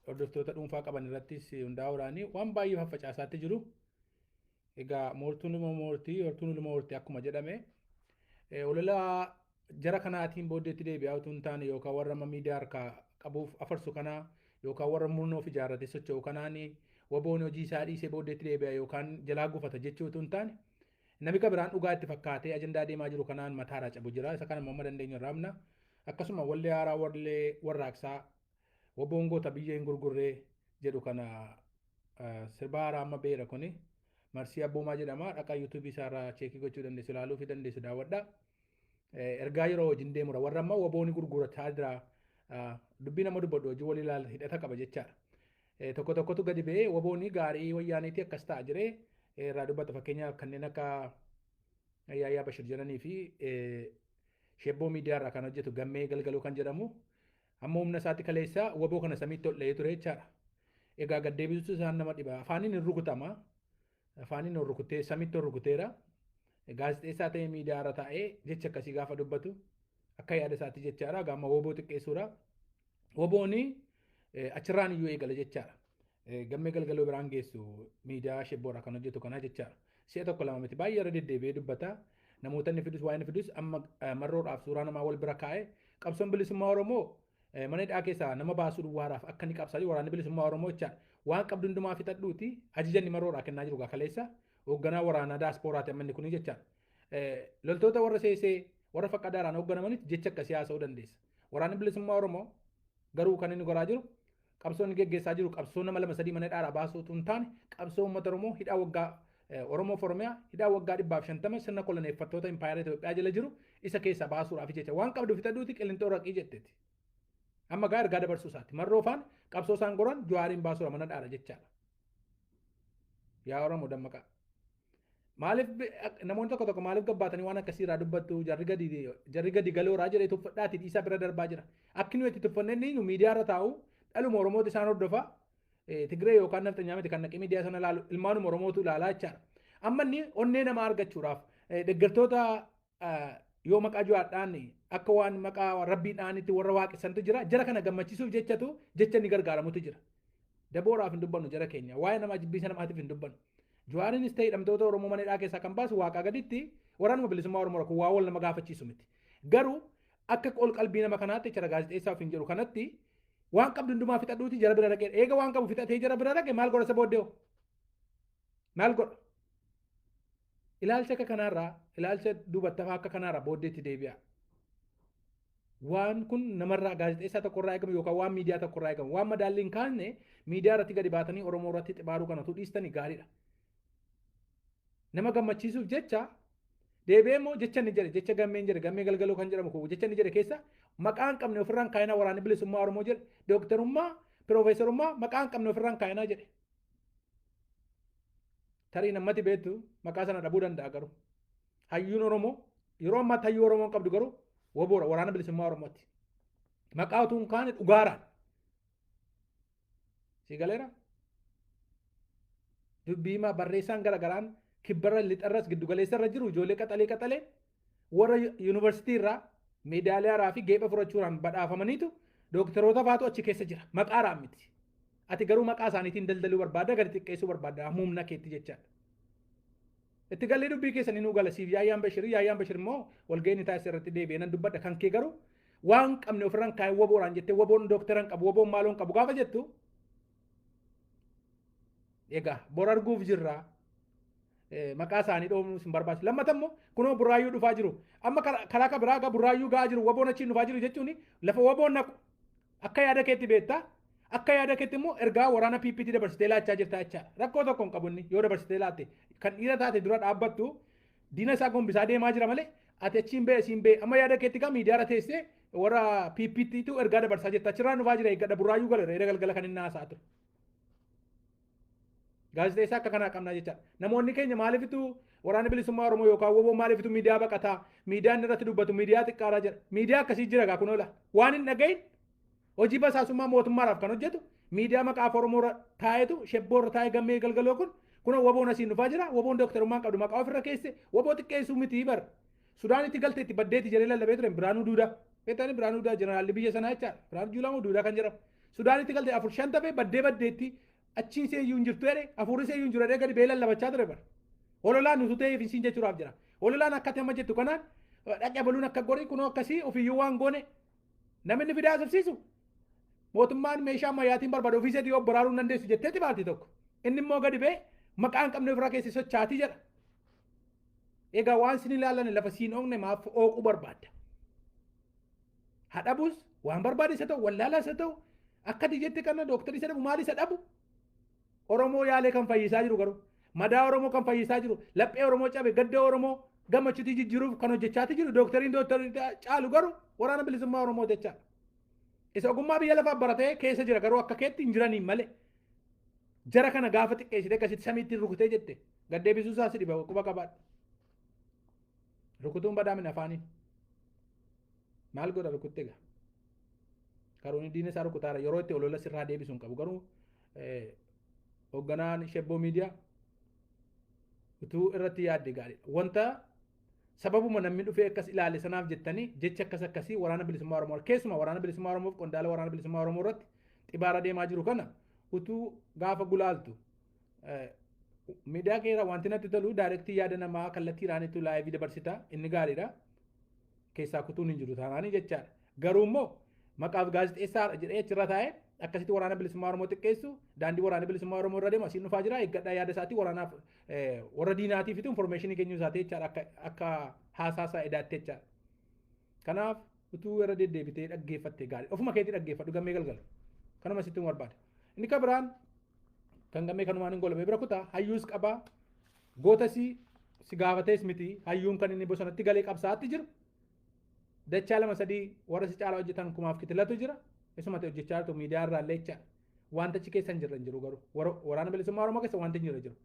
Hordoftoota dhuunfaa qaban irrattis hundaa'uudhaan waan baay'ee faffacaasaatti jiru. Egaa moortuun ilma moortii, hortuun ilma hortii akkuma jedhame olola jara kanaatiin booddeetti deebi'aa utuu hin taane yookaan warra amma miidiyaa harkaa qabuuf afarsu kanaa yookaan warra murnoof ijaarratee socho'u kanaan waboon hojii isaa dhiisee booddeetti deebi'a yookaan jalaa gufata jechuu utuu hin taane namni biraan dhugaa itti fakkaatee ajandaa deemaa jiru kanaan mataarraa cabu jira. Isa kana amma dandeenyu irraa amna. Akkasuma wallee haaraa wallee warraaqsaa waboon goota biyya hin gurgurree jedhu kana sirba haaraa amma beera kuni Marsii Abboomaa jedhama. Dhaqaa yuutuubii isaarraa cheekii gochuu dandeessu, ilaaluu fi dandeessu daawwadha. Ergaa yeroo hojiin deemura warra amma wabooni gurgurataa jira. Dubbii nama dubbadhu hojii walii ilaala hidhata qaba jechaadha. Tokko tokkotu gadi ba'ee wabooni gaarii wayyaaniitii akkas ta'a jiree irraa dubbata. Fakkeenyaaf kanneen akka Yaayyaa Bashir jedhanii fi Shebboo miidiyaa irraa kan hojjetu Gammee Galgaloo kan jedhamu amma humna isaatti kaleessa waboo kana samiitti ol dha'ee ture jechaadha. Egaa gad deebisuutu isaan nama dhiba. Afaaniin hin rukutama. Afaaniin ol rukutee samiitti ol rukuteera. Gaazexeessaa ta'ee miidiyaa irra taa'ee jecha akkasii gaafa dubbatu akka yaada isaatti jechaadha. Gaama waboo xiqqeessuudha. Wabooni achirraan iyyuu eegala jechaadha. Gammee Galgaloo biraan geessu miidiyaa Shebboodha kan hojjetu kana jechaadha. Si'a tokko lama miti baay'ee irra deddeebi'ee dubbata. Namoota inni fidus waa inni fidus amma marroodhaaf suuraa namaa wal bira kaa'ee qabsoon bilisummaa Oromoo mana hidhaa keessaa nama baasuu duwwaadhaaf akka inni qabsaa jiru waraanni bilisummaa Oromoo jechaadha. Waan qabdu hundumaa fixadhuuti ajajanni marroodhaa kennaa jiru kaleessa hoogganaa waraanaa daaspooraati amma inni kuni jechaadha. Loltoota warra seesee warra faqqadaaraan hoogganamanitti jecha akkasii haasa'uu dandeessa. Waraanni bilisummaa Oromoo garuu kan inni goraa jiru qabsoo inni geggeessaa jiru qabsoo nama lama sadii mana hidhaadhaa baasuu utuu hin taane qabsoo uummata Oromoo hidhaa waggaa Oromoo Oromiyaa hidhaa waggaa 150 sirna koloneeffattoota impaayera Itoophiyaa jala jiru isa keessaa baasuudhaaf jecha waan qabdu fixadhuuti qillinxoo raqii jetteeti. Amma gaa ergaa dabarsuu isaati. Marroo faan qabsoo isaan goran Jawaariin baasuudha mana dhaadha jechaadha. Yaa Oromoo dammaqaa. Maaliif namoonni tokko tokko maaliif gabbaatanii waan akkasii irraa dubbattu jarri gadi galooraa jedhee tuffadhaati dhiisaa bira darbaa jira. Akki nuyi itti tuffannee nu miidiyaa irra taa'u dhaluma Oromooti isaan hordofa. Tigree yookaan nafxanyaa miti kan naqee miidiyaa sana ilaalu ilmaanuma Oromootu ilaalaa jechaadha. Amma inni onnee namaa argachuudhaaf deeggartoota yoo maqaa Jawaadhaan akka waan maqaa rabbiidhaanitti warra waaqessantu jira. Jara kana gammachiisuuf jechatu jecha inni gargaaramutu jira. Daboodhaaf hin dubbannu jara keenya. Waa'ee namaa jibbiisa namaatiif hin dubbannu. Jawaariinis ta'e hidhamtoota Oromoo mana hidhaa keessaa kan baasu waaqaa gaditti waraanuma bilisummaa Oromoo kun waa wal nama gaafachiisu miti. Garuu akka qol qalbii nama kanaatti jecha gaazexeessaa ofiin jedhu kanatti waan qabdu hundumaa fixadhuuti jara bira dhaqee eega waan qabu fixatee jara bira dhaqe maal godha isa booddee maal godha? Ilaalcha akka kanaarraa ilaalcha duubattafaa akka kanaarraa booddeetti deebi'a. Waan kun namarraa gaazexeessaa tokkorraa eegamu yookaan waan miidiyaa tokkorraa eegamu waan madaalli hin kaasne miidiyaa irratti gadi baatanii Oromoo irratti xibaaruu kana utuu dhiistanii gaariidha. Nama gammachiisuuf jecha deebi'ee immoo jecha inni jedhe jecha Gammeen jedhe Gammee Galgaloo kan jedhamu kun jecha inni jedhe keessa maqaa hin qabne ofirraan kaayinaa waraanni bilisummaa Oromoo jedhe dooktarummaa piroofeesarummaa maqaa hin qabne ofirraan kaayinaa jedhe. Tarii namatti beektu maqaa sana dhabuu danda'a garuu hayyuun Oromoo yeroo ammaatti hayyuu Oromoo hin qabdu garuu waboora waraana bilisummaa Oromooti. Maqaa utuu hin kaane dhugaaraan. Si galeera? Dubbii himaa barreessaan garagaraan kibbarra lixarras giddugaleessarra jiru ijoollee qaxalee qaxalee warra yuunivarsiitii irraa meedaaliyaa fi geepha fudhachuudhaan badhaafamaniitu dooktaroota faatu achi keessa jira. Maqaaraan miti. Ati garuu maqaa isaaniitiin daldaluu barbaadda gadi xiqqeessuu barbaadda humna keetti jechaadha. Itti gallee dubbii keessanii nuu gala siif Yaayyaan Bashirii Yaayyaan Bashir immoo walga'ii ni taasisa irratti deebi'ee nan dubbadha kan kee garuu waan qabne ofirraan kaa'ee waboodhaan jettee waboon dooktaran qabu waboon maaloon qabu gaafa jettu egaa bor arguuf jirra. Maqaa isaanii dhoofnuus hin barbaachisu. Lammata immoo kunoo burraayyuu dhufaa jiru. Amma karaa kan biraa burraayyuu ga'aa jiru waboon achiin dhufaa jiru jechuun lafa waboon naqu akka yaada keetti beektaa. Akka yaada keetti immoo ergaa waraana PPT dabarsitee laachaa jirta jechaadha. Rakkoo tokko hin qabu inni yoo dabarsitee laatte kan dhiira taate dura dhaabbattu diina isaa gombisaa deemaa jira malee ati achiin ba'e asiin ba'e amma yaada keetti kan miidiyaa irra teessee warra PPTtu ergaa dabarsaa jirta. Achirraan dhufaa jira eeggadha burraayyuu galeera yeroo galgala kan inni haasaa ture. Gaazexeessaa akka kanaa qabnaa jechaadha. Namoonni keenya maaliifitu waraana bilisummaa Oromoo yookaan woboo maaliifitu miidiyaa baqataa miidiyaan irratti dubbatu miidiyaa xiqqaaraa jira. Miidiyaa akkasii jira gaa kunoola. Waan hin dhagahin hojii basaasummaa mootummaadhaaf kan hojjetu miidiyaa maqaa Oromoo irra taa'etu shebboo irra taa'ee Gammee Galgaloo kun kunoo waboon asiin dhufaa jira. Waboon dooktarummaan qabdu maqaa ofirra keesse waboo xiqqeessuu miti bar. Sudaanitti galte itti baddeetti jedhee lallabee ture Biraanuu Duudaa. Beektani Biraanuu Duudaa jeneraalli biyya sanaa jechaadha. Biraanuu Juulaa moo Duudaa kan jedhamu. Sudaanitti galte 4-5 tafe baddee baddeetti achiin seeyyuu hin jirtu jedhe hafuurri seeyyuu hin jiru jedhee gadi ba'ee lallabachaa ture bara. Hololaan nutu ta'eef hin siin jechuudhaaf jira. Hololaan akka amma jettu kanaan dhaqee baluun akka gorii kunoo akkasii ofiiyyuu waan goone namni fidaa asirsiisu mootummaan meeshaa ammayyaatiin barbaadu ofii isaatii of baraaruu hin dandeessu jetteetti baarti tokko. Inni immoo gadi ba'ee maqaa hin qabne ofirraa keessa sochaatii jedha. Egaa waan sin ilaalan lafa siin oogne maaf ooquu barbaadda. Hadhabus waan barbaade isa ta'u wallaalaa isa ta'u akka dijjetti kana dooktarii isa dhabu maal isa dhabu Oromoo yaalee kan fayyisaa jiru garuu madaa Oromoo kan fayyisaa jiru laphee Oromoo cabe gadda Oromoo gammachuutti jijjiiruuf kan hojjechaati jiru dooktarii caalu garuu waraana bilisummaa Oromoo jechaadha. Isa ogummaa biyya lafaa baratee keessa jira garuu akka keetti hin jiraniin malee jara kana gaafa xiqqeessite akkasitti samiitti rukutee jette gaddeebisuu isaa si dhiba quba qabaadha. Rukutuun badaamin afaaniin maal godha rukutte egaa garuu diina isaa rukutaara yeroo itti olola sirraa deebisuu hin qabu garuu hoogganaan shebboo miidiyaa utuu irratti yaadde gaariidha. Wanta sababuma namni dhufee akkas ilaale sanaaf jettanii jecha akkas akkasii waraana bilisummaa Oromoo keessumaa waraana bilisummaa Oromoo fi qondaala waraana bilisummaa Oromoo irratti xibaara deemaa jiru kana utuu gaafa gulaaltu miidiyaa keera wanti natti tolu daayirektii yaada namaa kallattii iraaniitu laayivii dabarsita inni gaariidha. Keessaa kutuun hin jiru taanaanii jechaadha. Garuu immoo maqaaf gaazexeessaadha jedhee achirra taa'ee akkasitti waraana bilisummaa Oromoo xiqqeessu daandii waraana bilisummaa Oromoo irra deemu asiin dhufaa jira eeggadhaa yaada isaatii waraanaaf warra diinaatiif informeeshinii kennuu isaati jechaadha akka haasaa isaa edaatti jechaadha. Kanaaf utuu irra deddeebitee dhaggeeffatte gaarii ofuma keetii dhaggeeffadhu gammee galgala kanuma sitti hin barbaade. Inni kan biraan kan gammee kanumaan hin golame bira kutaa hayyuus qabaa gootasii si gaafatees miti hayyuun kan inni bosonatti galee qabsaatti jiru dachaa 2-3 warra si caalaa hojjetan kumaaf kitilatu jira. Isumatti hojjechaa jirtu miidiyaa irraa illee jechaadha. Wanta achi keessa hin jirre hin jiru garuu waraana bilisummaa Oromoo keessa wanti hin jirre jiru.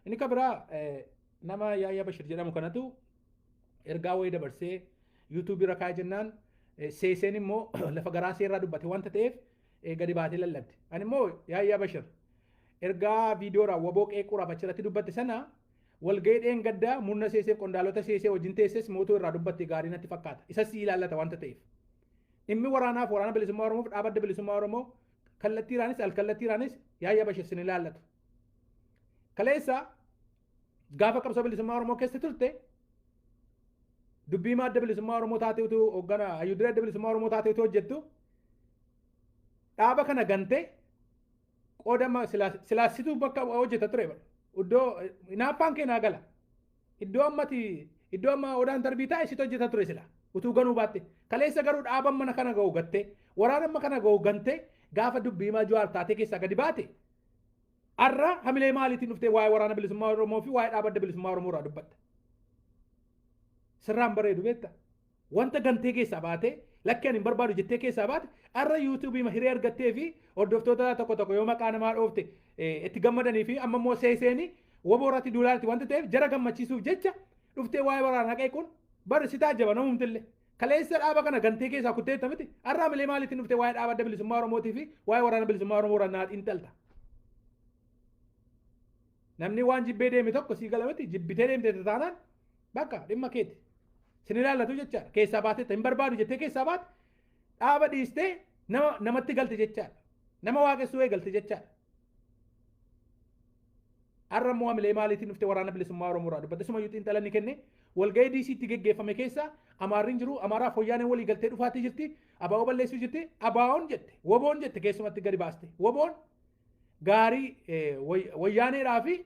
Inni kan biraa nama Yaayyaa Bashir jedhamu kanatu ergaa wayii dabarsee yuutuubii irra kaa'ee jennaan seeseen immoo lafa garaa seerraa dubbate wanta ta'eef gadi baatee lallabde. Ani immoo Yaayyaa Bashir ergaa viidiyoodhaan waboo qeequudhaaf achirratti dubbatte sana walgahii dheengaddaa murna seeseef qondaalota seesee wajjin teesses mootuu irraa dubbatte gaarii natti fakkaata. Isas si ilaallata wanta ta'eef. Dhimmi waraanaaf waraana bilisummaa Oromoo fi dhaabadda bilisummaa Oromoo kallattiiraanis alkallattiiraanis Yaayyaa Bashir sin ilaallatu. Kaleessa gaafa qabsoo bilisummaa Oromoo keessa turte dubbii madda bilisummaa Oromoo taatee utuu hoogganaa hayyuu adda bilisummaa Oromoo taatee utuu hojjettu dhaaba kana gantee qooda silaasituu bakka hojjeta ture. Iddoo hinaaffaan kee naa gala. Iddoo amma odaan darbii taa'e situ hojjeta ture sila. Utuu ganuu baatte. Kaleessa garuu dhaaba mana kana ga'u gattee waraana amma kana ga'u gantee gaafa dubbii himaa Jawaar taatee keessaa gadi baate arra hamilee maaliitiin dhuftee waa'ee waraana bilisummaa Oromoo fi waa'ee dhaaba adda bilisummaa Oromoo irraa dubbatta. Sirraan bareedu beekta. Wanta gantee keessaa baatee lakkeen hin barbaadu jettee keessaa baate arra yuutuubii hiree argattee fi hordoftoota tokko tokko yoo maqaa namaa dhoofte itti gammadanii fi amma immoo seeseeni waboo irratti duulaatti wanta ta'eef jara gammachiisuuf jecha dhuftee waa'ee waraanaa qeequun bari si taajjaba namumtillee. Kaleessa dhaaba kana gantee keessaa kutteetta miti arra hamilee maaliitiin dhuftee waa'ee dhaaba adda bilisummaa Oromootii fi waa'ee waraana bilisummaa Oromoo irraa naa xiinxalta. Namni waan jibbee deeme tokko sii gala miti jibbitee deemte taanaan bakka dhimma keeti. Sin ilaallatu jechaadha. Keessaa baateetta hin barbaadu jettee keessaa baate dhaaba dhiistee namatti galte jechaadha. Nama waaqessuu eegalte jechaadha. Arra immoo hamilee maaliitiin dhuftee waraana bilisummaa Oromoo irraa dubbatte sumayyuu xiinxala ni kenne walgahii DC'tti geggeeffame keessa Amaarri hin jiru Amaaraaf wayyaaneen walii galtee dhufaatii jirti abaa'oo balleessuu jirti abaa'oon jette woboon jette keessumatti gadi baaste woboon gaarii wayyaaneedhaa fi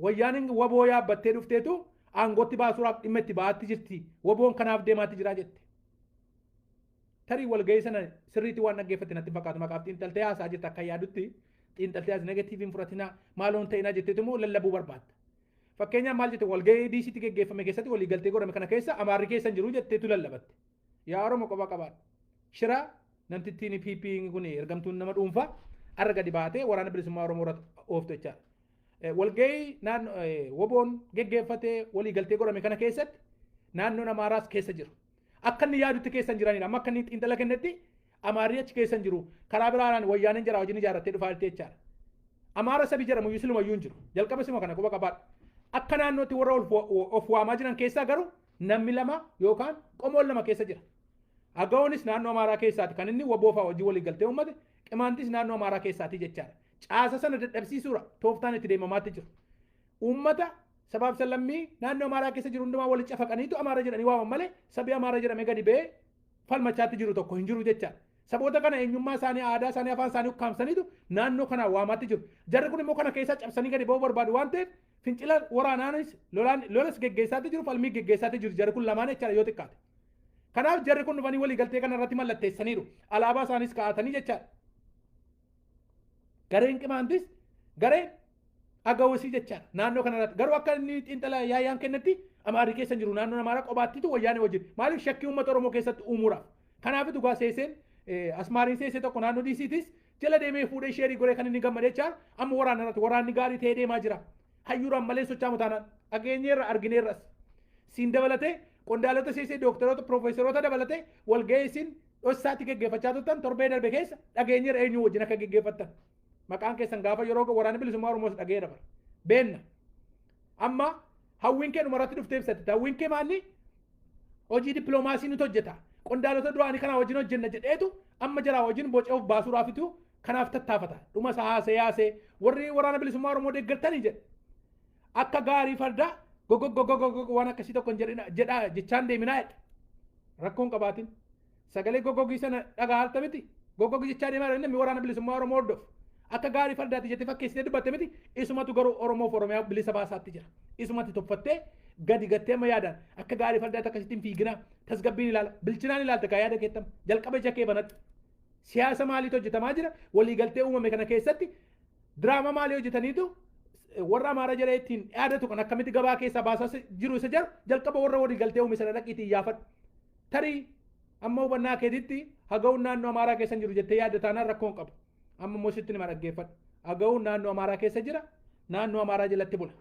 wayyaaneen waboo yaabbattee dhufteetu aangootti baasuudhaaf dhimma itti ba'aatti jirti woboon kanaaf deemaatti jira jette. Tarii walgahii sana sirriitti waan dhaggeeffatte natti fakkaatu maqaaf xiinxaltee haasaa jirta akka yaadutti xiinxaltee as negatiiviin fudhatinaa maaloon ta'inaa jetteetu immoo lallabuu barbaadda. Fakkeenyaaf maal jette walgahii DC'tti geggeeffame keessatti waliigaltee godhame kana keessa Amaarri keessa hin jiru jetteetu lallabatte. Yaa Oromoo qofa qabaadha. Shira namtittiin PP kun ergamtuun nama dhuunfaa arra gadi baatee waraana bilisummaa Oromoo irratti ooftu jechaadha. Walgahii naannoo woboon geggeeffatee waliigaltee godhame kana keessatti naannoon Amaaraas keessa jiru. Akka inni yaadutti keessa hin jiranidha. Amma akka inni xiinxala kennetti Amaarri achi keessa hin jiru. Karaa biraadhaan wayyaaneen jara wajjin ijaarrattee dhufaa jirti jechaadha. Amaara sabi jedhamu iyyuu silumayyuu hin jiru. Jalqaba sima kana quba qabaadha. Akka naannootti warra of waamaa jiran keessaa garuu namni lama yookaan qomoon lama keessa jira. Aga'oonis naannoo Amaaraa keessaati kan inni waboo fa'aa hojii walii galtee uummate Qimaantis naannoo Amaaraa keessaati jechaadha. Caasa sana dadhabsiisuudha tooftaan itti deemamaatti jiru. Uummata sabaaf sallammii naannoo Amaaraa keessa jiru hundumaa walitti cafaqaniitu Amaara jedhanii waaman malee sabi Amaara jedhamee gadi ba'ee falmachaatti jiru tokko hin jiru jechaadha. Saboota kana eenyummaa isaanii, aadaa isaanii, afaan isaanii ukkaamsaniitu naannoo kana waamaatti jiru. Jarri kun immoo kana keessaa cabsanii gadi ba'uu barbaadu waan ta'eef fincila waraanaanis lolas geggeessaatti jiru, falmii geggeessaatti jiru jarri kun lamaan jechaadha yoo xiqqaate. Kanaaf jarri kun dhufanii waliigaltee kana irratti mallatteessaniiru. Alaabaa isaanis kaa'atanii jechaadha. Gareen Qimaantis gareen Agawusii jechaadha naannoo kana irratti. Garuu akka inni xiinxala Yaayyaan kennetti Amaarri keessa jiru naannoon Amaaraa qobaattitu wayyaanee wajjin. Maaliif shakkii uummata Oromoo keessatti uumuudhaaf. Kanaaf dhugaa seeseen asmaariin seesee tokko naannoo DCtis jala deemee fuudhee sheerii goree kan inni gammade jechaadha. Amma waraana irratti waraanni gaarii ta'ee deemaa jira. Hayyuuraan malee sochaamu taanaan dhageenyeerra argineerras. Siin dabalatee qondaalota seesee dooktaroota piroofeesaroota dabalatee walga'ii isin dhossaatti geggeeffachaa turtan torbee darbe keessa dhageenyeerra eenyu wajjin akka geggeeffattan. Maqaan keessan gaafa yeroo waraana bilisummaa Oromoos dhageera bara. Beenna. Amma hawwiin kee dhumarratti dhuftee ibsatte. Hawwiin kee maalli hojii dippiloomaasii nuti hojjeta. Qondaalota duraanii kanaa wajjin hojjenna jedheetu amma jaraa wajjin bocee of baasuudhaafitu kanaaf tattaafata. Dhuma isaa haasee haasee warri waraana bilisummaa Oromoo deeggartanii jedhe. Akka gaarii fardaa gogogogogogo waan akkasii tokko jedhaa jechaan deeminaa jedhe. Rakkoon qabaatin. Sagalee gogogii sana dhagaa miti. Gogogii jechaa deemaa namni waraana bilisummaa Oromoo hordofu. Akka gaarii fardaati jettee fakkeessitee dubbatte miti. Isumatu garuu Oromoof Oromiyaa bilisa baasaatti jira. Isumatti tuffattee gadi gattee amma yaadaan akka gaarii fardaatti akkasittiin fiiginaa tasgabbiin ilaala bilchinaan ilaalta kaa yaada keettama jalqaba ija kee banadhu. Siyaasa maaliitu hojjetamaa jira? Waliigaltee uumame kana keessatti diraama maalii hojjetaniitu warra Amaara jala ittiin yaadatu kan akkamitti gabaa keessaa baasaa jiru isa jiru jalqaba warra waliigaltee uume sana dhaqiitii iyyaafadhu. Tarii amma hubannaa keetitti haga'uun naannoo Amaaraa keessa jiru jettee yaadda taanaan rakkoon qabu. Amma immoo sitti nima dhaggeeffadhu. Haga'uun naannoo Amaaraa keessa jira, naannoo Amaaraa jalatti bula.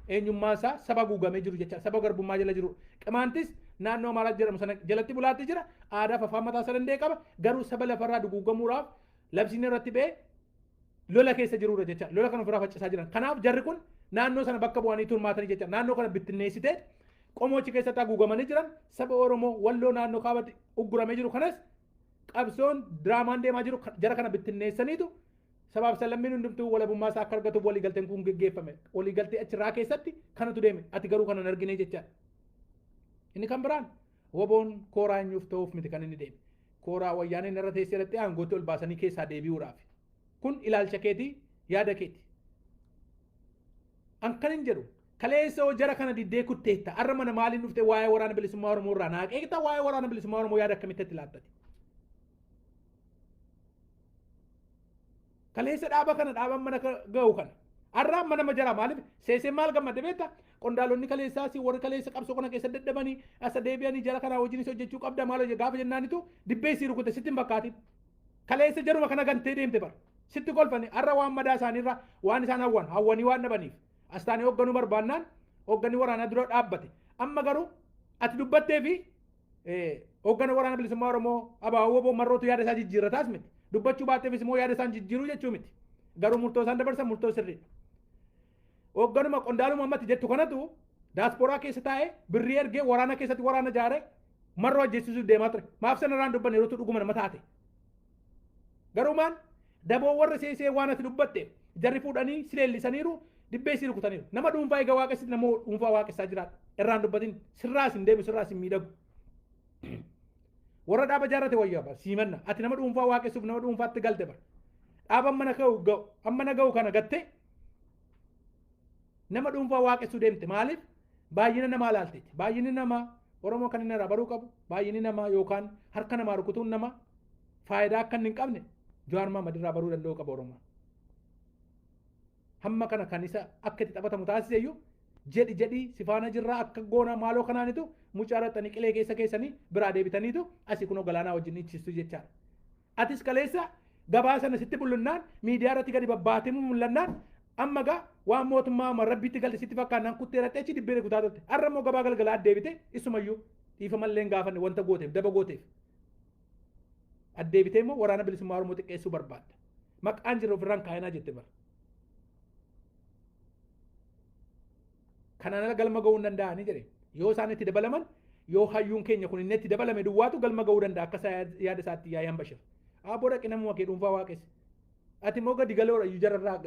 Eenyummaan isaa saba guugamee jiru jecha saba garbummaa jala jiru. Qimaantis naannoo Amaaraa jedhamu sana jalatti bulaatti jira. Aadaa fi afaan mataa isaa danda'e qaba. Garuu saba lafarraa duguugamuudhaaf labsiin irratti ba'ee lola keessa jirudha jecha. Lola kana ofirraa faccisaa jiran. Kanaaf jarri kun naannoo sana bakka bu'anii turmaatanii jecha. Naannoo kana bittinneessitee qomoochi keessatti haguugamanii jiran saba Oromoo walloo naannoo kaabatti ugguramee jiru kanas qabsoon diraamaan deemaa jiru jara kana bittinneessaniitu sabaaf sallammiin hundumtuu walabummaa isaa akka argatuuf waliigalteen kun geggeeffame. Waliigaltee achirraa keessatti kanatu deeme. Ati garuu kana hin argine jechaadha. Inni kan biraan woboon kooraa eenyuuf ta'uuf miti kan inni deeme. Kooraa wayyaaneen irra teessee irratti aangootti ol baasanii keessaa deebi'uudhaaf. Kun ilaalcha keetii yaada keeti. An kan hin jedhu kaleessa jara kana diddee kutteetta. Arra mana maaliin dhufte waa'ee waraana bilisummaa Oromoo irraa naa qeeqta waa'ee waraana bilisummaa Oromoo yaada akkamitti itti laattati. Kaleessa dhaaba kana dhaaban mana ga'u kana. Arra mana majara maaliif seesee maal gammadde beekta? Qondaalonni kaleessaa si warri kaleessa qabsoo kana keessa dadhabanii asa deebi'anii jara kanaa wajjinis hojjechuu qabda maal hojje gaafa jennaanitu dibbee sii rukute sitti hin fakkaatin. Kaleessa jaruma kana gantee deemte bara. Sitti kolfani arra waan madaa isaaniirra waan isaan hawwan hawwanii waan dhabaniif. As taanee hoogganuu barbaannaan hoogganni waraanaa dura dhaabbate. Amma garuu ati dubbattee fi hooggana waraana bilisummaa Oromoo abaaboo obbo Marrootu yaada isaa jijjiirrataas miti. Dubbachuu baatteefis immoo yaada isaan jijjiiruu jechuu miti. Garuu murtoo isaan dabarsan murtoo sirriidha. Hoogganuma qondaaluma ammatti jettu kanatu daasporaa keessa taa'ee birrii ergee waraana keessatti waraana ijaaree Marroo ajjeesisuuf deemaa ture. Maaf sanarraan dubbanne yerootu dhuguma nama taate. Garuu maal daboo warra seesee waan ati dubbatte jarri fuudhanii si leellisaniiru dibbee si rukutaniiru. Nama dhuunfaa egaa waaqessitti nama dhuunfaa waaqessaa jiraata. Irraan dubbatin sirraas hin deebisu sirraas hin miidhagu. Warra dhaaba jaarrate wayyaa bara siimanna. Ati nama dhuunfaa waaqessuuf nama dhuunfaatti galte bara. Dhaaba mana ga'u amma na ga'u kana gatte nama dhuunfaa waaqessuu deemte maaliif baay'ina namaa laalteeti. Baay'inni namaa Oromoo kan inni irraa baruu qabu baay'inni namaa yookaan harka namaa rukutuun nama faayidaa akka inni hin qabne Jawaar Mahaammad irraa baruu danda'uu qaba Oromoo. Hamma kana kan isa akka itti taphatamu taasise iyyuu jedhi jedhi si faana jirraa akka goona maaloo kanaanitu mucaa raxxanii qilee keessa keessanii biraa deebitaniitu asii kunoo galaanaa wajjin dhiichistu jechaadha. Atis kaleessa gabaa sana sitti bullunnaan miidiyaa irratti gadi babbaatee mul'annaan amma gaa waan mootummaa amma rabbiitti galte sitti fakkaannaan kuttee raxxee achi dibbee kutaa turte. Har'a immoo gabaa galgalaa addeebite isumayyuu dhiifamallee hin gaafanne wanta gooteef daba gooteef. Addeebitee immoo waraana bilisummaa Oromoo xiqqeessuu barbaadda. Maqaan jiru ofirraan kaayinaa jette bara. Kanaan ala galma ga'uu hin danda'anii jedhe. Yoo isaan itti dabalaman yoo hayyuun keenya kun inni itti dabalame duwwaatu galma ga'uu danda'a akka yaada isaatti Yaayaan Bashir. Abboo dhaqi namuma kee dhuunfaa waaqessi. Ati immoo gadi galoodha iyyuu jararraa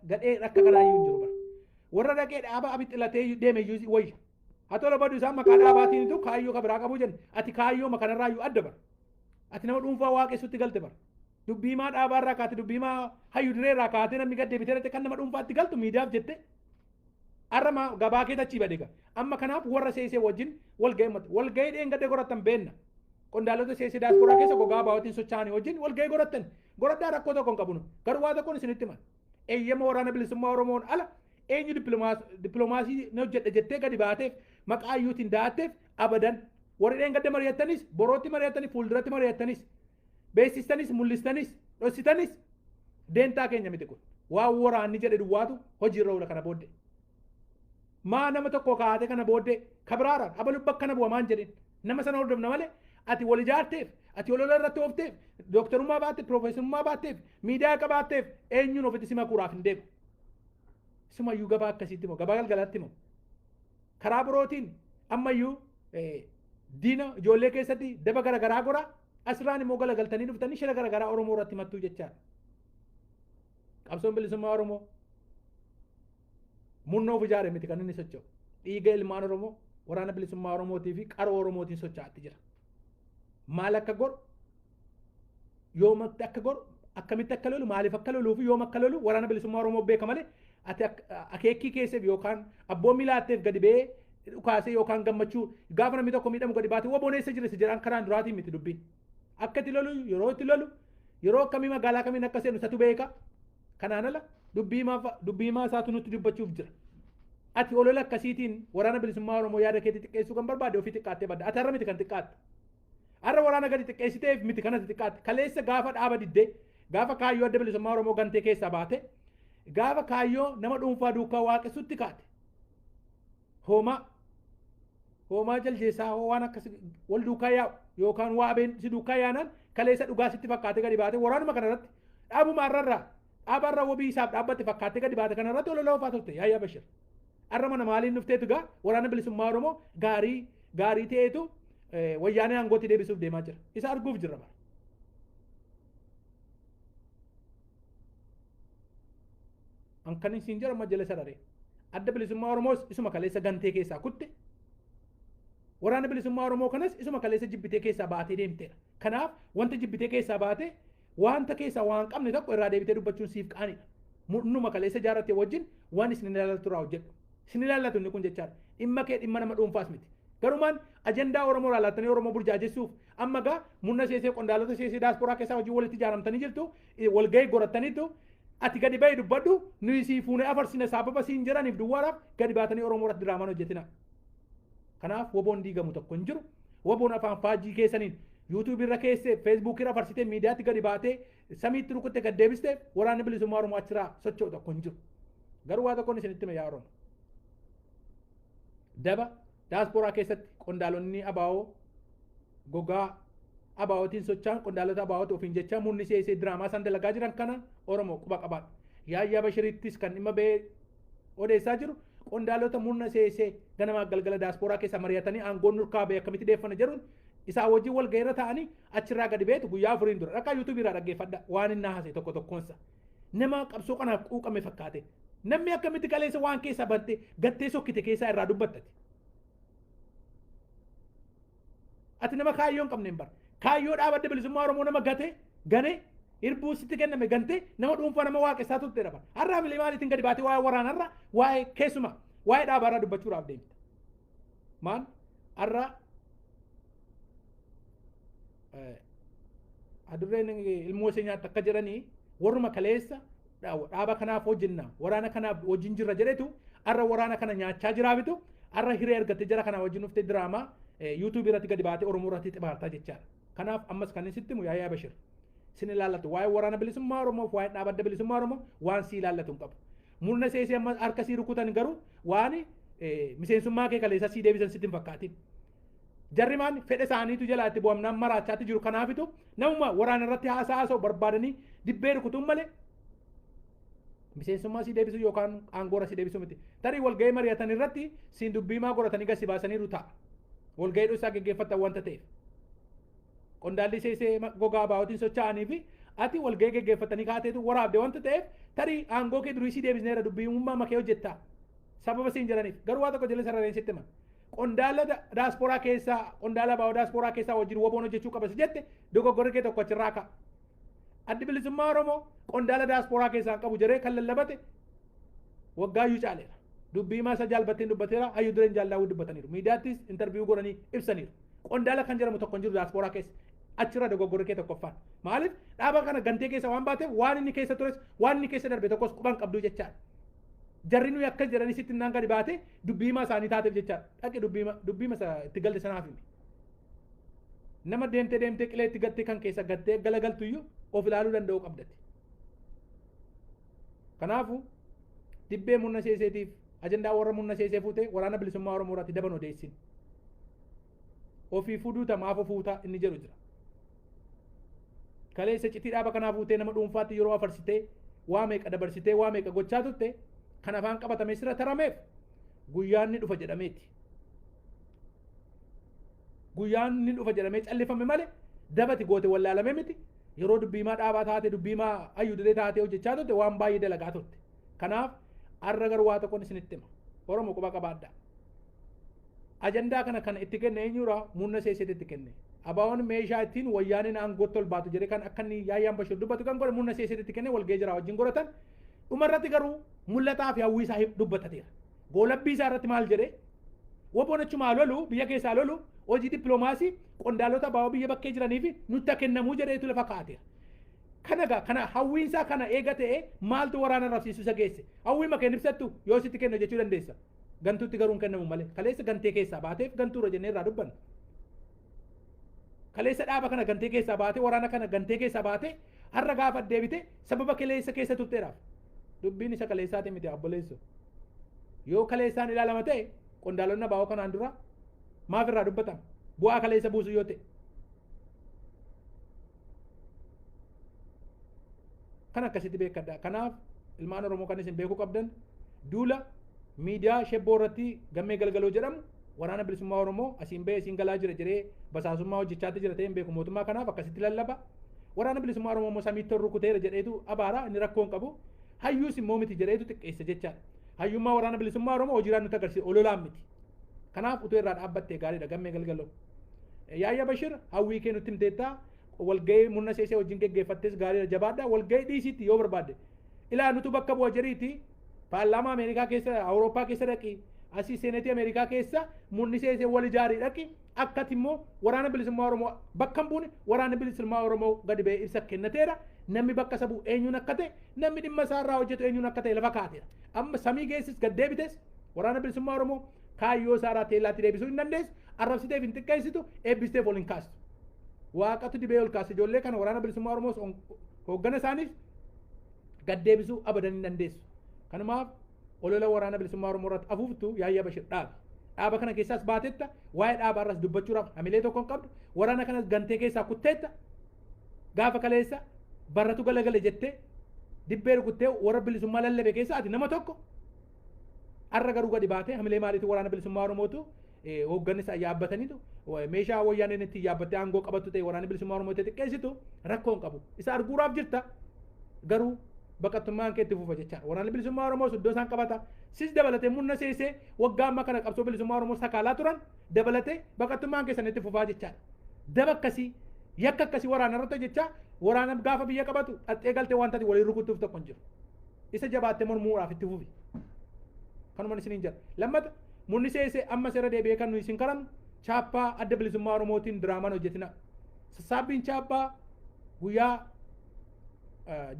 gadhee akka kanaa iyyuu hin jiru bara. Warra dhaqee dhaaba abixxilatee deeme iyyuu wayya. Haa tola badu isaan maqaa dhaabaatiinitu kaayyoo ka biraa qabu jenne ati kaayyoo makanarraa iyyuu adda bara. Ati nama dhuunfaa waaqessutti galte bara. Dubbiimaa dhaabaarraa kaate dubbiimaa hayyu direerraa kaatee namni gad deebitee dhaqxe kan nama dhuunfaatti galtu miidiyaaf jette. Arra gabaa kee achii bade gaa. Amma kanaaf warra seesee wajjin wal ga'ee ummata. Wal ga'ee dheengadde godhatan beenna. Qondaalota seesee daasporaa keessa gogaa baawwatiin socho'anii wajjin wal ga'ee godhatan. Godhadhaa rakkoo tokko hin qabnu. Garuu waa tokkoon isinitti hima. Eeyyama waraana bilisummaa Oromoon ala eenyu dippiloomaasii na hojjedha jettee gadi baateef maqaa iyyuutiin da'atteef abadan. Warri dheengadde mari'attanis borootti mari'attanis fuulduratti mari'attanis beeksistanis mul'istanis dhoksitanis deentaa keenya miti kun. Waan waraanni jedhe duwwaatu hojiirra oola kana booddee. Maa nama tokko kaa'ate kana booddee kabiraaraan abalu bakka na bu'a maan jedhin nama sana hordofna malee ati wal ijaarteef ati wal irratti oofteef dooktarummaa baatteef piroofeesarummaa baatteef miidiyaa qabaatteef eenyuun ofitti si makuuraaf hin deemu. Sumayyuu gabaa akkasiitti moo gabaa galgalaatti moo karaa birootiin ammayyuu diina ijoollee keessatti daba garaagaraa gora asirraan immoo galagaltanii dhuftanii shira garaagaraa Oromoo irratti mattuu jechaadha. Qabsoon bilisummaa Oromoo murnoo of ijaare miti kan inni socho'u. Dhiiga ilmaan Oromoo waraana bilisummaa Oromootii fi qaroo Oromootiin socho'aatti jira. Maal akka godhu yoom akka godhu akkamitti akka lolu maaliif akka loluu fi yoom akka lolu waraana bilisummaa Oromoo beeka malee ati akeekkii keesseef yookaan abboommii laatteef gadi ba'ee dhukaasee yookaan gammachuu gaafa namni tokko miidhamu gadi baatee waboon eessa jira si jedhaan karaan duraatiin miti dubbiin. Akka itti lolu yeroo itti lolu yeroo akkamii magaalaa kamiin akka seenu isatu beeka. Kanaan ala dubbii isaatu nutti dubbachuuf jira. Ati olola akkasiitiin waraana bilisummaa Oromoo yaada keetii xiqqeessuu kan barbaade ofii xiqqaattee badda. Ati har'a miti kan xiqqaatte. Har'a waraana gadi xiqqeessiteef miti kanatti xiqqaatte. Kaleessa gaafa dhaaba diddee gaafa kaayyoo adda bilisummaa Oromoo gantee keessaa baate gaafa kaayyoo nama dhuunfaa duukaa waaqessutti kaate. Hoomaa hoomaa jaljeessaa waan akkas wal duukaa yaa'u yookaan waabeen si duukaa yaanaan kaleessa dhugaa sitti fakkaatee gadi baate waraanuma kanarratti dhaabuma har'arraa dhaabarra wabii isaaf dhaabbatte fakkaatee gadi baate kanarratti olola oofaa turte Yaayyaa Bashir. Har'a mana maaliin dhufteetu gaa waraana bilisummaa Oromoo gaarii gaarii ta'eetu wayyaanee aangootti deebisuuf deemaa jira. Isa arguuf jirra bara. An kan isin jedhu amma jala sararee. Adda bilisummaa Oromoos isuma kaleessa gantee keessaa kutte. Waraana bilisummaa Oromoo kanas isuma kaleessa jibbitee keessaa baatee deemteedha. Kanaaf wanta jibbitee keessaa baate wanta keessaa waan qabne tokko irraa deebitee dubbachuun siif qaanidha. Murnuma kaleessa ijaarratte wajjin waan isin ilaallatu irraa hojjedhu. Isin ilaallatu inni kun jechaadha. Dhimma kee dhimma nama dhuunfaas miti. Garumaan ajandaa Oromoo irraa laattanii Oromoo burjaajessuuf amma gaa murna seesee qondaalota seesee daasporaa keessaa wajjin walitti ijaaramtanii jirtu walgahii godhattaniitu ati gadi bahi dubbadhu nuyi sii fuunee afarsina sababa siin jedhaniif duwwaadhaaf gadi baatanii Oromoo irratti diraamaan hojjetina. Kanaaf woboon diigamu tokko hin jiru. Woboon afaan faajjii keessaniin yuutuubii irra keessee feesbuukii irra farsitee miidiyaatti gadi baatee samiitti rukuttee gad deebistee waraanni bilisummaa Oromoo achirraa socho'u tokko hin jiru. Garuu waa tokkoon isinitti hima yaa Oromoo. Daba daasporaa keessatti qondaalonni abaa'oo gogaa abaa'ootiin socho'an qondaalota abaa'ooti ofiin jecha murni seesee diraamaa isaan dalagaa jiran kana Oromoo quba qabaadha. Yaayyaa Bashirittis kan dhimma ba'ee odeessaa jiru qondaalota murna seesee ganamaa galgala daasporaa keessa mari'atanii aangoon nurkaa ba'e akkamitti deeffana jedhuun isaa wajjin wal gaheerra ta'anii achirraa gadi ba'eetu guyyaa afuriin dura dhaqaa yuutuubii irraa dhaggeeffadha waan inni haasa'e tokko tokkoonsa. Nama qabsoo kanaaf quuqame fakkaate namni akkamitti kaleessa waan keessaa batte gattee sokkite keessaa irraa dubbattati. Ati nama kaayyoo hin qabne hin bara. Kaayyoo dhaabadde bilisummaa Oromoo nama gate gane irbuu sitti kenname gantee nama dhuunfaa nama waaqessaa turte dha bara. Har'a milee maaliitiin gadi baatee waa'ee waraanarra waa'ee keessuma waa'ee dhaabaarraa dubbachuudhaaf deemta. Maal har'a adurreen ilmoo ishee nyaatta akka jedhanii warruma kaleessa dhaaba kanaaf hojjenna waraana kanaaf wajjin jirra jedhetu har'a waraana kana nyaachaa jiraafitu har'a hiree argatte jara kana wajjin dhuftee diraamaa yuutuubii irratti gadi baatee Oromoo irratti xibaartaa jechaadha. Kanaaf ammas kan sitti himu Yaayyaa Bashir. Sin ilaallatu waa'ee waraana bilisummaa Oromoo fi waa'ee dhaaba adda bilisummaa Oromoo waan si ilaallatu hin qabu. Murna seesee amma harka sii rukutan garuu waan miseensummaa kee kaleessa sii deebisan sitti hin fakkaatin. Jarri maan fedha isaaniitu jalaa itti bu'amnaan maraachaatti jiru kanaafitu namuma waraana irratti haasaa haasa'u barbaadanii dibbee rukutuun malee miseensummaa sii deebisuu yookaan aangoora sii deebisuu miti. Tarii walgahii mari'atan irratti siin dubbii maa godhatanii gasi baasaniiru ta'a. Walgahii dhoksaa geggeeffatan wanta ta'eef. Qondaalli seesee gogaa abaa'ootiin socho'anii fi ati walgahii geggeeffatanii kaateetu waraabde wanta ta'eef tarii aangoo kee durii si deebisneera dubbiimummaa makee hojjetta. Sababa siin jedhaniif garuu waa tokko jala sarareen sitti hima. Qondaala daasporaa keessaa qondaala abaa'oo daasporaa keessaa wajjin woboon hojjechuu qaba si jette dogoggorri kee tokko achirraa ka'a. Addi bilisummaa Oromoo qondaala daasporaa keessaa hin qabu jedhee kan lallabate waggaayyuu caaleera. Dubbii himaa isa jaalbatteen dubbateera, hayyuu dureen jaallaawuu dubbataniiru. Miidiyaattis intarviiyuu godhanii ibsaniiru. Qondaala kan jedhamu tokko hin jiru daasporaa keessa. Achirra dogoggorri kee tokkoffaan. Maaliif dhaaba kana gantee keessa waan baateef waan inni keessa tures waan inni keessa darbe tokkos quban qabdu jechaadha. Jarri nuyi akkas jedhanii sitti naan gadi baate dubbii himaa isaanii taateef jechaadha. Dhaqi dubbii himaa itti galte sanaaf himi. Nama deemtee deemtee qilee itti gattee kan keessa gattee galagaltu iyyuu of ilaaluu danda'uu qabdati. Kanaafuu dibbee murna seeseetiif ajandaa warra murna seesee fuutee waraana bilisummaa Oromoo irratti daban odeessin. Ofii fuduuta maaf ofuuta inni jedhu jira. Kaleessa citii dhaaba kanaa fuutee nama dhuunfaatti yeroo afarsitee waa meeqa dabarsitee waa meeqa gochaa turte kan afaan qabatamee sirra tarameef guyyaan ni dhufa jedhameeti. Guyyaan ni dhufa jedhamee callifame malee dabati goote wallaalame miti. Yeroo dubbiimaa dhaabaa taate dubbiimaa hayyuu duree taatee hojjechaa turte waan baay'ee dalagaa turte. Kanaaf har'a garuu waa tokkoon isinitti hima. Oromoo quba qabaadhaa. Ajandaa kana kan itti kenne eenyudha? Murna seeseeti itti kenne. Abaa'oon meeshaa ittiin wayyaaneen aangootti ol baatu jedhee kan akka inni Yaayyaan Bashir dubbatu kan godhe murna seeseeti itti kenne walgahii jira wajjin godhatan. Dhumarratti garuu mul'ataa fi hawwii isaa dubbatateera. Goolabbii isaa irratti maal jedhee? Woboon achumaa lolu biyya keessaa lolu hojii dippiloomaasii qondaalota abaa'oo biyya bakkee jiranii fi nutti kennamuu jedheetu lafa kaa'ateera. Kana gaa kana hawwiinsaa kana eega ta'e maaltu waraana rabsiisuu isa geesse? Hawwii makeen ibsattu yoo sitti kennu jechuu dandeessa. Gantuutti garuu hin kennamu malee. Kaleessa gantee keessaa baateef gantuura jennee irraa dubbanna. Kaleessa dhaaba kana gantee keessaa baatee waraana kana gantee keessaa baatee har'a gaafa deebite sababa kaleessa keessa turteedhaaf. Dubbiin isa kaleessaati miti obboleesso. Yoo kaleessaan ilaalama ta'e qondaalonni abaa'oo kanaan dura maaf irraa dubbatama? Bu'aa kaleessa buusu yoo ta'e. Kan akkasitti beekadha. Kanaaf ilmaan Oromoo kan isin beekuu qabdan duula miidiyaa shebboo irratti gammee galgaloo jedhamu waraana bilisummaa Oromoo asiin bahee asiin galaa jira jedhee basaasummaa hojjechaatti jira ta'ee hin beeku mootummaa kanaaf akkasitti lallaba. Waraana bilisummaa Oromoo immoo samiitti ol rukuteera jedheetu abaara inni rakkoo hin qabu. Hayyuus immoo miti jedheetu xiqqeessa jechaadha. Hayyummaa waraana bilisummaa Oromoo hojiiraan nutti agarsiisa ololaan miti. Kanaaf utuu irraa dhaabbattee gaariidha gammee galgaloo. Yaayya Bashir hawwii kee nutti himteettaa walgahii murna seesee wajjin geggeeffattes gaariidha jabaadha walgahii dhiisiitti yoo barbaadde. Ilaa nutu bakka bu'a jedhiiti paarlaamaa Ameerikaa keessa Awurooppaa keessa dhaqi asii seenetii Ameerikaa keessa murni seesee wal ijaarii dhaqi akkati immoo waraana bilisummaa Oromoo bakka hin buune waraana bilisummaa Oromoo gadi ba'ee ibsa kennateera. Namni bakka isa bu'u eenyuun akka ta'e namni dhimma isaa irraa hojjetu eenyuun akka ta'e lafa kaa'ateera. Amma samii geessis gad deebites waraana bilisummaa Oromoo kaayyoo isaa irraa teellaatti deebisuu hin dandeessu arrabsiteef hin xiqqeessitu eebbisteef ol hin kaastu. Waaqatu dibee ol kaase ijoollee kana waraana bilisummaa Oromoos hooggana isaaniif gad deebisuu abadan hin dandeessu. Kanumaaf olola waraana bilisummaa Oromoo irratti afuuftu Yaayyaa Bashir dhaabi. Dhaaba kana keessaas baatetta waa'ee dhaabaa irras dubbachuudhaaf hamilee tokko hin qabdu waraana kanas gantee keessaa kutteetta gaafa kaleessa barratu galagale jettee dibbee rukuttee warra bilisummaa lallabe keessaa ati nama tokko har'a garuu gadi baatee hamilee maaliitu waraana bilisummaa Oromootu hoogganni isaa yaabbataniitu meeshaa wayyaaneen itti yaabbattee aangoo qabattu ta'e waraanni bilisummaa Oromoo itti xiqqeessitu rakkoo hin qabu. Isa arguuraaf jirta garuu baqattummaan kee itti fufa jechaadha. Waraanni bilisummaa Oromoos iddoo isaan qabata. Sis dabalatee murna seesee waggaa ammaa kana qabsoo bilisummaa Oromoo sakaalaa turan dabalatee baqattummaan keessan itti fufaa jechaadha. Daba akkasii yakka akkasii waraana irratti hojjechaa waraana gaafa biyya qabatu dhaxxee galtee waan taate waliin rukuttuuf tokko hin jiru. Isa jabaattee mormuudhaaf itti fufi. Kanumaan isiniin jedha. Lammata murni seesee amma seera deebi'ee kan nuyi isin karannu chaappaa adda bilisummaa Oromootiin diraamaan hojjetina. Sassaabbiin chaappaa guyyaa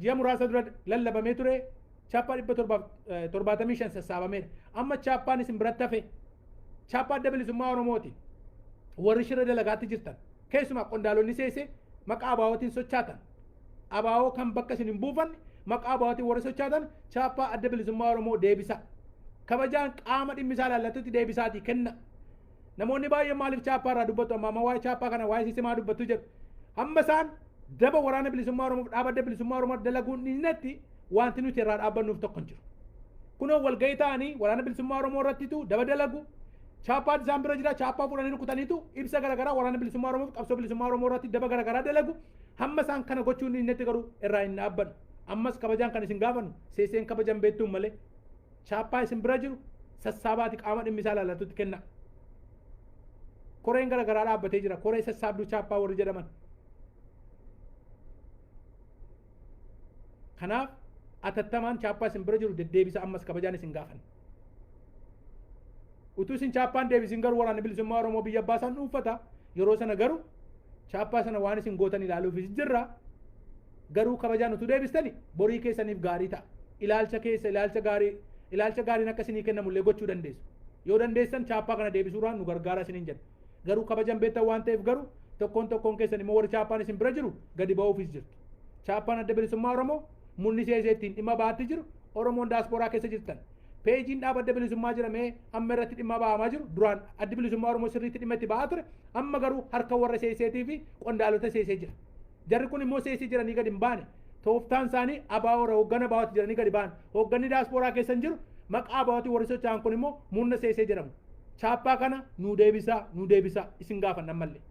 ji'a muraasa dura lallabamee ture chaappaa 775 sassaabameera. Amma chaappaan isin biratti hafe chaappaa adda bilisummaa Oromooti. Warri shira dalagaatti jirtan keessumaa qondaalonni seesee maqaa abaa'ootiin sochaatan abaa'oo kan bakka isin hin buufanne maqaa abaa'ootiin warri sochaatan chaappaa adda bilisummaa Oromoo deebisa. Kabajaan qaama dhimmi isaa ilaallatutti deebisaatii kenna. Namoonni baay'een maaliif chaappaa irraa dubbatu amma amma waa'ee chaappaa kana waa'ee sistemaa dubbatu jedhu. Hamma isaan daba waraana bilisummaa Oromoof dhaaba adda bilisummaa Oromoo dalaguun dhiisnetti wanti nuti irraa dhaabbannuuf tokko hin jiru. Kunoo walgahii ta'anii waraana bilisummaa Oromoo irrattitu daba dalagu Chaappaan isaan bira jira. Chaappaa fuudhanii rukutaniitu ibsa garaagaraa waraana bilisummaa Oromoof qabsoo bilisummaa Oromoo irratti daba garaagaraa dalagu. Hamma isaan kana gochuun inni garuu irraa hin dhaabbannu. Ammas kabajaan kan isin gaafannu seeseen kabajan beektuun malee chaappaa isin bira jiru sassaabaati qaama dhimmi isaa ilaallatutti kenna. Koreen garaagaraa dhaabbatee jira. Koree sassaabduu chaappaa warri jedhaman. Kanaaf atattamaan chaappaa isin bira jiru deddeebisa ammas kabajaan isin gaafanna. Utuu isin chaappaan deebisin garuu waraanni bilisummaa Oromoo biyya abbaa isaan dhuunfata. Yeroo sana garuu chaappaa sana waan isin gootan ilaaluufis jirra. Garuu kabajaan utuu deebistani borii keessaniif gaarii ta'a. Ilaalcha keessa ilaalcha gaarii ilaalcha gaariin akka isinii kennamullee gochuu dandeessu. Yoo dandeessan chaappaa kana deebisuudhaan nu gargaara isiniin jenna. Garuu kabajan beektan waan ta'eef garuu tokkoon tokkoon keessan immoo warri chaappaan isin bira jiru gadi ba'uufis jirtu. Chaappaan adda bilisummaa Oromoo murni seesee ittiin dhimma ba'aatti jiru Oromoon daasporaa keessa jirtan. Peejiin dhaaba adda bilisummaa jedhamee amma irratti dhimma ba'amaa jiru duraan addi bilisummaa Oromoo sirriitti dhimma itti ba'aa ture amma garuu harka warra seeseetii fi qondaalota seesee jira. Jarri kun immoo seesii jiranii gadi hin baane. Tooftaan isaanii abaa'oora hooggana abaa'ooti jiranii gadi ba'an. Hoogganni daasporaa keessa hin jiru maqaa abaa'ootii warri socho'an kun immoo murna seesee jedhamu. Chaappaa kana nu deebisaa nu deebisaa isin gaafanna ammallee.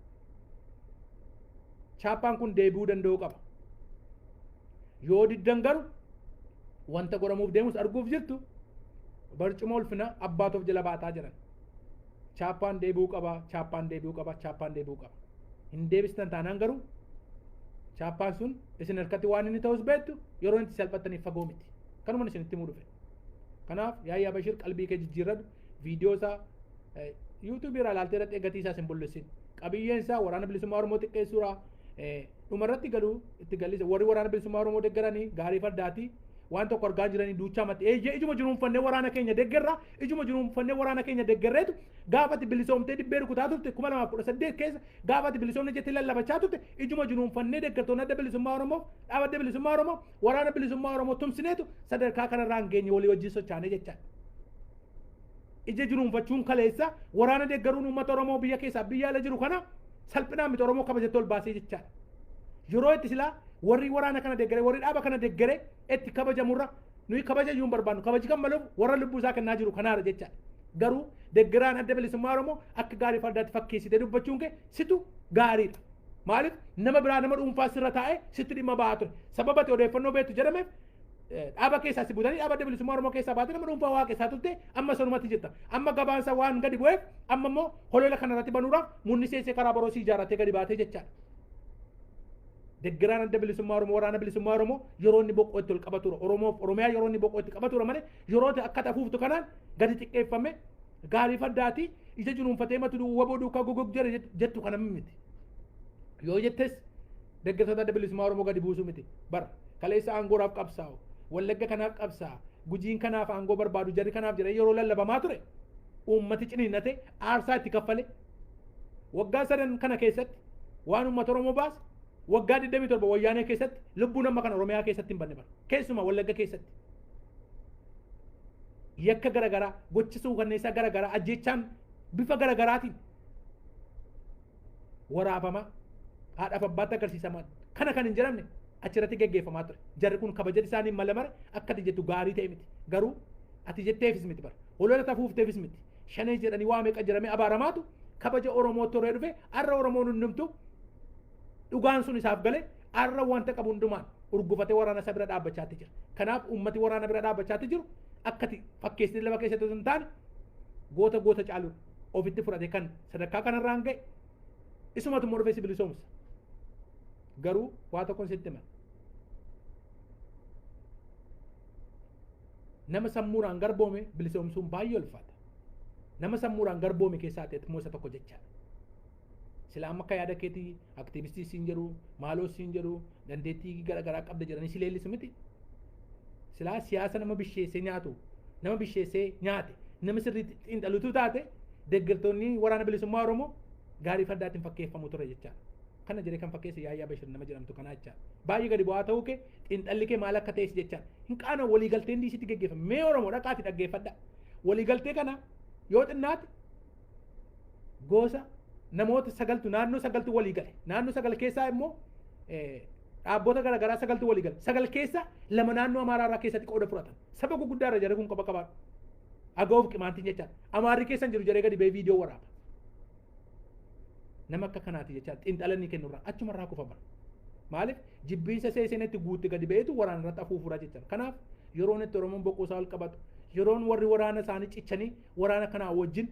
Chaappaan kun deebi'uu danda'uu qaba. Yoo diddan garuu wanta godhamuuf deemus arguuf jirtu barcuma ulfina abbaatoof jala baataa jiran. Chaappaan deebi'uu qaba, chaappaan deebi'uu qaba, chaappaan deebi'uu qaba. Hin deebistan taanaan garuu chaappaan sun isin harkatti waan inni ta'us beektu yeroo inni salphattaniif fagoo miti. Kanuma isinitti himuu dhufe. Kanaaf Yaayyaa Bashir qalbii kee jijjiirradhu. Viidiyoo isaa yuutuubii irraa ilaaltee dhaqxee gatii isaas hin bulleessin. Qabiyyeen isaa waraana bilisummaa Oromoo xiqqeessuudha. Dhumarratti galuu itti gallisa. Warri waraana bilisummaa Oromoo deeggaranii gaarii fardaati. Waan tokko argaa jiranii duuchaa matti. Eeyyee ijuma jiruunfannee waraana keenya deeggarra. Ijuma jiruunfannee waraana keenya deeggarreetu gaafati bilisoomtee dibbee rukutaa turte 2018 keessa gaafati bilisoomne jettee lallabachaa turte ijuma jiruunfannee deeggartoonni adda bilisummaa Oromoo dhaaba adda bilisummaa Oromoo waraana bilisummaa Oromoo tumsineetu sadarkaa kanarraa hin geenye walii wajjin sochaanee jechaadha. Ija jiruunfachuun kaleessa waraana deeggaruun uummata Oromoo biyya keessaa biyya ala jiru kana salphinaan miti Oromoo kabajatti ol baasee jechaadha. Yeroo itti silaa warri waraana kana deeggaree warri dhaaba kana deeggaree itti kabajamurra nuyi kabaja iyyuu hin barbaannu kabaji kan maluuf warra lubbuu isaa kennaa jiru kanaadha jechaadha. Garuu deeggaraan adda bilisummaa Oromoo akka gaarii fardaatti fakkeessitee dubbachuun kee situ gaariidha. Maaliif nama biraa nama dhuunfaa sirra taa'ee sitti dhimma ba'aa ture. Sababa ati odeeffannoo beektu jedhameef dhaaba keessaa si butanii dhaaba adda bilisummaa Oromoo keessaa baatee nama dhuunfaa waaqessaa turte amma sanumatti jirta. Amma gabaansa waan gadi bu'eef amma immoo holola kanarratti banuudhaaf murni seesee karaa boroo si ijaarratee gadi baatee jechaadha. Deeggaraan adda bilisummaa Oromoo waraana bilisummaa Oromoo yeroo inni boqqoo itti ol qabatura. Oromoof Oromiyaa yeroo inni boqqoo itti qabatura malee yeroo akka tafuuftu kanaan gadi xiqqeeffame gaarii fardaati ija jiruunfatee matu waboo duukaa gogog jedhe jettu kana miti. Yoo jettes deeggartoota adda bilisummaa Oromoo gadi buusuu miti. Bara kaleessa aangoodhaaf qabsaa'u, Wallagga kanaaf qabsaa'a, Gujiin kanaaf aangoo barbaadu, jarri kanaaf jedhee yeroo lallabamaa ture uummati ciniinnate aarsaa itti kaffale. Waggaa sadan kana keessatti waan uummata Oromoo baase waggaa 27 wayyaanee keessatti lubbuun amma kana Oromiyaa keessatti hin banne bara. Keessumaa Wallagga keessatti. Yakka garaagaraa, gocha suukanneessaa garaagaraa, ajjeechaan bifa garaagaraatiin waraabamaa haadhaaf abbaatti agarsiisamaa kana kan hin jedhamne achirratti geggeeffamaa ture. Jarri kun kabaja isaanii mala mara akka ati jettu gaarii ta'e miti. Garuu ati jetteefis miti bara. Holola tafuufteefis miti. Shanee jedhanii waa meeqa jedhamee abaaramaatu kabaja Oromoo toree dhufe har'a Oromoon hundumtu dhugaan sun isaaf galee har'a wanta qabu hundumaan urgufatee waraana isa bira dhaabbachaatti jira. Kanaaf uummati waraana bira dhaabbachaatti jiru akkati fakkeessitee lafa keessatti osoo hin taane goota goota caalu ofitti fudhate kan sadarkaa kanarraan ga'e isumatu immoo dhufee si bilisoomsa. Garuu waa tokkoon sitti hima. Nama sammuudhaan garboome bilisoomsuun baay'ee ulfaata. Nama sammuudhaan garboome keessaa ta'e immoo isa tokko jechaadha. Sila amma akka yaada keetii aktiivistii siin jedhu maaloo siin jedhu dandeettii garaagaraa qabda jedhanii si leellisu miti. Silaa siyaasa nama bisheessee nyaatu nama bisheessee nyaate nama sirriitti xiinxalutu taate deeggartoonni waraana bilisummaa Oromoo gaarii fardaatiin fakkeeffamu ture jechaadha. Kana jedhee kan fakkeesse Yaayyaa Bashir nama jedhamtu kanaa jechaadha. Baay'ee gadi bu'aa ta'uu kee xiinxalli kee maal akka ta'es jechaadha. Hin qaana waliigalteen diisitti geggeeffame. Mee Oromoo dhaqaati dhaggeeffadha. Waliigaltee kana yoo xinnaate gosa namoota sagaltu naannoo sagaltu walii gale. Naannoo sagal keessaa immoo dhaabbota garaagaraa sagaltu walii gale. Sagal keessa lama naannoo Amaaraa irraa keessatti qooda fudhatan. Saba gurguddaa irra jarri kun qaba qabaadhu. Agawoof qimaantiin jechaadha. Amaarri keessan jiru jedhee gadi ba'ee viidiyoo waraaba. Nama akka kanaati jechaadha. Xiinxala inni kennurraa achumarraa kufa bara. Maaliif jibbiinsa seeseenetti guutte gadi ba'eetu waraana irratti afuufuraa jechaadha. Kanaaf yeroon itti Oromoon boqoo isaa ol qabatu, yeroon warri waraana isaanii cichanii waraana kanaa wajjin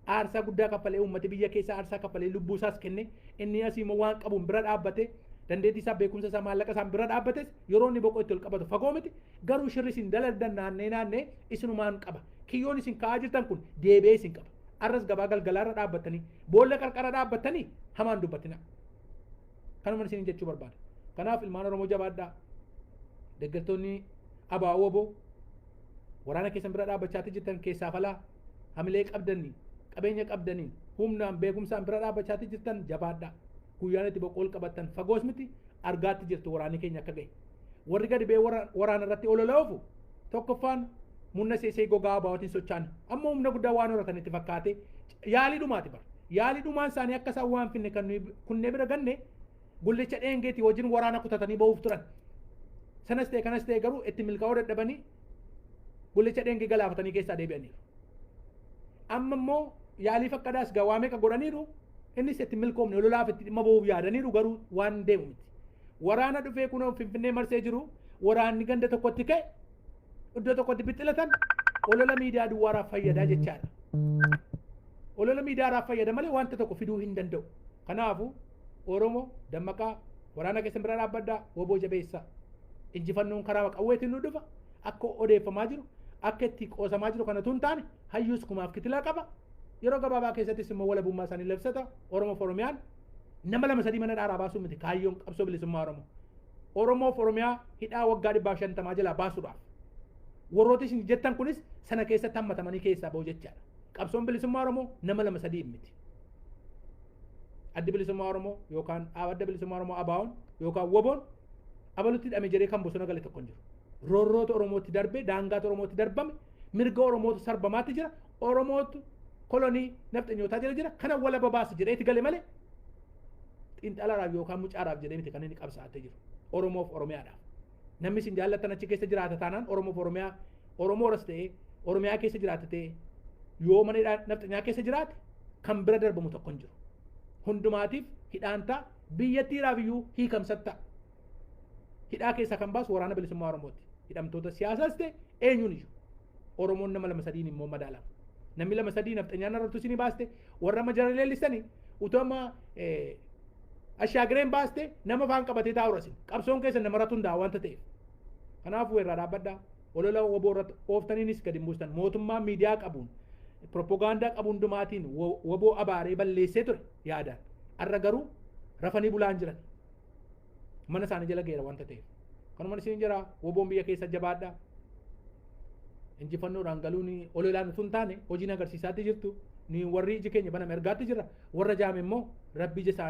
aarsaa guddaa kaffalee, uummati biyya keessaa aarsaa kaffalee lubbuu isaas kenne, inni asii immoo waan qabuun bira dhaabbate, dandeettii isaa, beekumsa isaa, maallaqa isaan bira dhaabbates, yeroo inni boqoo itti ol qabatu fagoo miti. Garuu shirri isin dalagdan naannee naannee isinumaan qaba. Kiyyoon isin kaa'aa jirtan kun deebi'ee isin qaba. Arras gabaa galgalaarra dhaabbatanii, boolla qarqara dhaabbatanii hamaan dubbatina. Kanuma isin jechuu barbaada. Kanaaf ilmaan Oromoo jabaadhaa. Deeggartoonni ABO WBO waraana keessan bira dhaabbachaa jirtan keessaa falaa hamilee qabdanii, qabeenya qabdanii, humnaan beekumsaan bira dhaabbachaa jirtan jabaadhaa. Guyyaan itti boqoo ol qabattan fagoos miti, argaatti jirtu waraanni keenya akka gahe. Warri gadi ba'ee waraana irratti olola oofu tokkoffaan humna seesee gogaa ABOtiin socho'an amma humna guddaa waan horatan itti fakkaate yaalii dhumaati bara. Yaalii dhumaan isaanii akka isaan waan finne kan nuyi kunnee bira ganne gullicha dheengeetii wajjin waraana kutatanii ba'uuf turan. Sanas ta'e kanas ta'e garuu itti milkaa'uu dadhabanii gullicha dheengee galaafatanii keessaa deebi'aniiru. Amma immoo yaalii fakkadaas gawaa meeqa godhaniiru, innis itti milkoomne, lolaaf itti dhimma ba'uuf yaadaniiru, garuu waan deemu miti. Waraana dhufee kunoo Finfinnee marsee jiru, waraanni ganda tokkotti ka'e iddoo tokkotti bixxilatan olola miidiyaa duwwaaraaf fayyadaa jechaadha. Olola miidiyaadhaaf fayyada malee wanta tokko fiduu hin danda'u. Kanaafuu Oromoo dammaqaa, waraana keessan bira dhaabbadhaa, WBO jabeessaa. Injifannoon karaa qawweetiin nu dhufa. Akka odeeffamaa jiru, akka itti qoosamaa jiru kana tun taane hayyuus kumaaf kitilaa qaba. Yeroo gabaabaa keessattis immoo walabummaa isaanii labsata. Oromoof Oromiyaan nama lama sadii mana dhaaraa baasuu miti kaayyoon qabsoo bilisummaa Oromoo. Oromoof Oromiyaa hidhaa waggaa 150 jalaa baasuudhaaf. Warrooti isin jettan kunis sana keessatti hammatamanii keessaa bahu jechaadha. Qabsoon bilisummaa Oromoo nama lama sadii miti. Addi bilisummaa Oromoo yookaan adda bilisummaa Oromoo ABO'n yookaan WBO'n abalutti hidhame jedhee kan bosona gale tokko hin jiru. Roorroota Oromootti darbe, daangaata Oromootti darbame, mirga Oromootu sarbamaatti jira, Oromootu kolonii nafxanyootaa jala jira, kana walaba baasa jedhee itti gale malee xiinxalaadhaaf yookaan mucaadhaaf jedhee miti kan inni qabsaa'aa jiru. Oromoof Oromiyaadhaaf. Namni isin jaallattan achi keessa jiraata taanaan Oromoof Oromiyaa, Oromooras ta'ee Oromiyaa keessa jiraata ta'ee yoo mana nafxanyaa keessa jiraate kan bira darbamu tokko hin jiru. Hundumaatiif hidhaan ta'a, biyyattiidhaaf iyyuu hiikamsat ta'a. Hidhaa keessa kan baasu waraana bilisummaa Oromooti. Hidhamtoota siyaasaas ta'e eenyuun iyyuu. Oromoon nama lama sadiin immoo madaalama. Namni lama sadii nafxanyaan irratti isinii baaste, warra amma jara leellistanii utuu amma ashaagireen baaste nama afaan qabatee taa'u rasin. Qabsoon keessan namarratti hundaa'a wanta ta'eef. Kanaafuu irraa dhaabbadhaa. Olola WBO irratti ooftaniinis gadi hin buustan. Mootummaan miidiyaa qabuun, propagaandaa qabu hundumaatiin WBO abaaree balleessee ture yaadaan. Har'a garuu rafanii bulaan jiran. Mana isaanii jala geera wanta ta'eef. Kanuma isin jira, WBOn biyya keessa jabaadhaa. Injifannoodhaan galuun ololaan utuu hin taane hojiin agarsiisaatti jirtu. Ni warri iji keenya baname ergaatti jira. Warra jaame immoo rabbi ija isaanii